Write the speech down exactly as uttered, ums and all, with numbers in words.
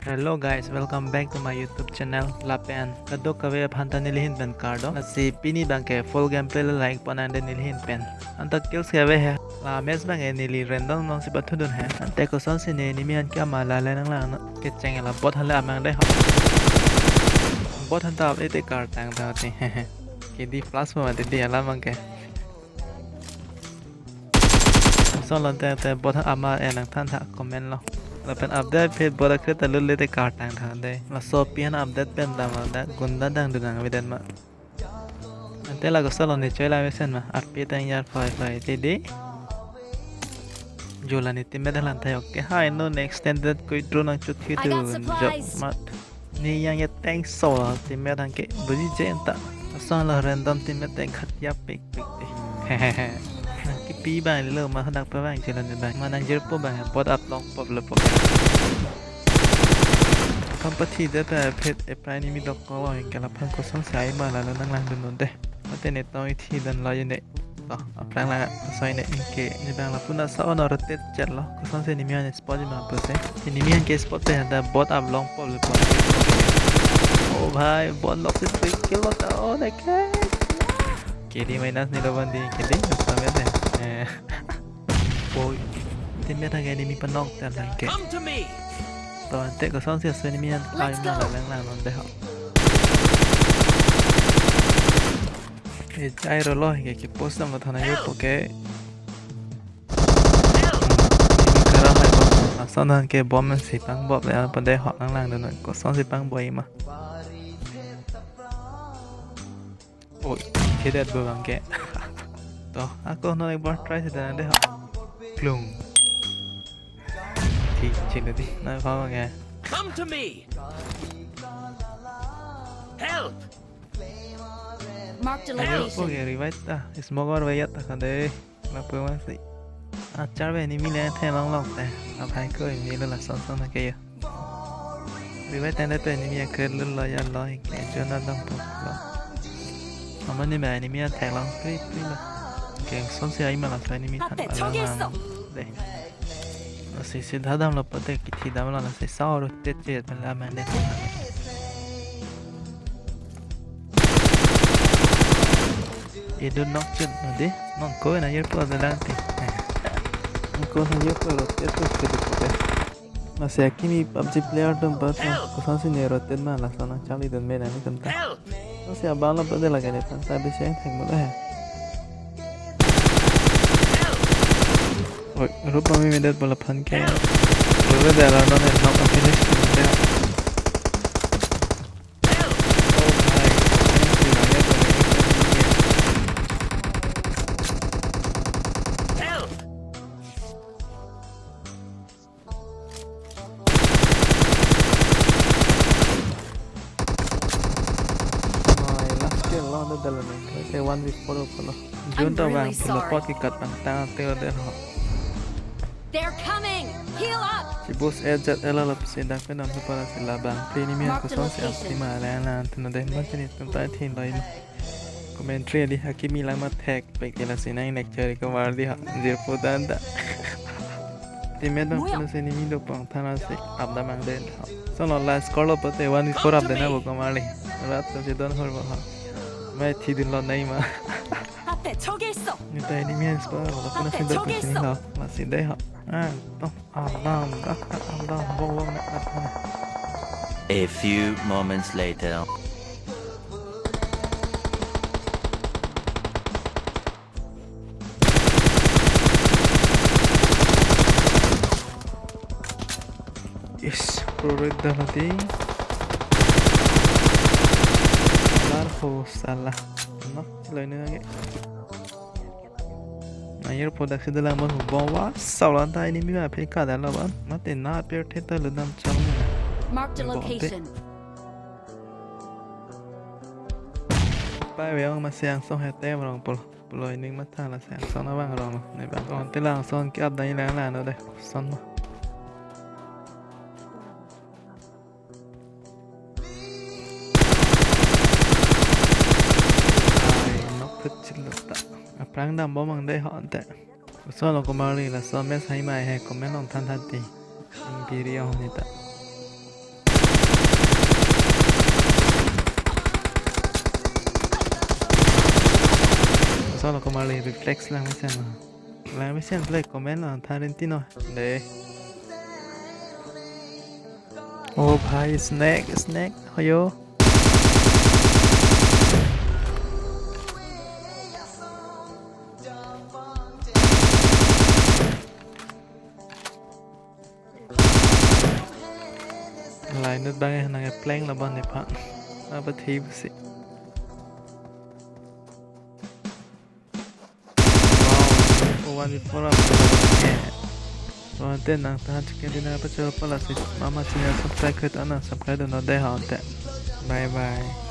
Hello guys, welcome back to my YouTube channel. Lapen kadokave aphan ta nelihin pen kardom. Lasi pini abangke full gameplay le like pon nang de nelihin pen. Anta kills ke ave he. La match abangke neli random alongsi pathudun he. Ante kosonsi ne enemy aphan ke ama la le nang lang no. Kecheng la bot aphan le amang de ho. Bot aphan ta ap ete kar tang ta ti. K D plus mo mati di alam abangke. Lason lo te te bot ama en nangthan tha comment lo. Lapen update phet bot akhre ta lut le te kar tang tha de. Laso pi aphan update pen dam lo da gunda dang du nang avedet ma. Ante la koson lo ne choi la mesen ma. Arpi tang yar phai phai te de. Jola ni teammate lang thai ok ke. Hai no next extended koi drone nang chut hi I tu got jok supplies. Mat. Ni yang ya thanks so teammate aphan ke buji je anta. Lason lo random teammate teng khat ya pik pik te. Nang kipi bang lo ma hadak pa bang chelo ne bang. Ma nang jirpo bang bot up long pop le pop. Kam pathi de pa phet e prai ni mi dok ko lo ke laphan kosonsi ai ma la lo nang lang dun non de. Mate ne tong ithi dan lo ye ne. To, aphrang lang asoi ne ke ni bang lapu na sa ono rotate chet lo. Kosonsi enemy aphan spot ma pusi. Enemy aphan ke spot te hada bot up long pop le pon. Oh bhai, bot lok si pick ke lo ta oh ne ke. K D minus ni lo bandi K D sama te. Eh. Boy. Teammate ke enemy panok ta lang ke. Come to me. To ante kosonsi asoi enemy aphan Let's kai ma go. La lang lang non de ho. E chai rolo ke ke post dam lo thana yo Help! Poke. Help! Hmm. Ini kara hai bom. Lason aphan ke bom si pang bom le apa de ho nang lang dun kosonsi pang bom ma. Oh, tidak bom abangke. To, ako non ek bar try si dan de ho. Klung. Thik chelo di. Na apa abangke. Come to me. Help! Marked a Ayo, location. Okay, revive ta. Smoke or wait ta kade. Lapu masi. Achar be enemy le the long long te. Aphai ko enemy lo lason son ke yo. Revive tende to enemy ya kre lo lo ya lo ke jona dong po lo. Ama ni ba enemy ya the long kri kri lo. Ke sonsi ai ma laso enemy than. Tate, ala choge lang so. De. Lasi si dha dam lo pute kithi dam lo lasi sa oru tet tet pen la mande. Idu nok chun no de. Nong ko na yer po da lang ti. Nong ko na yer po lo tet tet ke de pute. Lasi akimi PUBG player atum pa atum kosonsi ne rotate ma lason nang charli dun me na ni tum ta. Help! Lasi abang lo pute lake ne phan sa bisi ang thek mo he. Oi, rupa mi medet bola phan ke. Rure de la non en nok finish tu de. Oh my. Help! Mai last kill lo do dalo ni. Ke one v four ko lo. Jun to bang pulo pot ki kat pang ta te de ho. They're coming! Heal up! Si bus e jet ela lo si dak pe nam se para si la bang. Pe ni mi ko son si ap si ma la la tu no de ma si ni tum ta thin lo im. Commentary di hakimi lang ma thek pe ke la si nang nek chari ko mar di ha. Jir pu dan da. Teammate bang puno si ni mi do pang thana si ap da mang den ha. So lo last call lo pute one v four ap den na bo ko mar li. Rat to si don hor bo ha. Mai thi dun lo nai ma. Tate choge so. Ni ta enemy spot lo puno si do si ni lo. Ma si de ha. Ah, to. Alam dak alam bong bong nak nak. A few moments later. Yes, pro red dah nanti. Alar ho salah. Nak celai ni lagi. Na yer production de lang ban bom wa saulan ta enemy ma phe ka dan lo ban. Mate na per the ta le dam chang ni. Marked a location. Pai ve ong ma siang song he te rong pol. Polo ining ma tha la siang song na bang rong lo. Ne bang on te lang song ki ap dan lang lang no de. Son ma. Ai, nok phit chilo ta. Aphrang dam bom ang dei hon te. Uso lo kumari laso mes hai mai he comment long than than ti. Imperial ni ta. Tolo komarli reflex lang mesen lo. Lang mesen black comment lo tharin tino. De. Oh bhai, snack, snack. Hoyo. Lainut bang eh nang epleng labang nephan. Apa thi busi. Wow, one v four up. Wante nang tahan chicken dinner apa choro pala si. Mama channel subscribe khet ana subscribe do na de ha ante. Bye bye.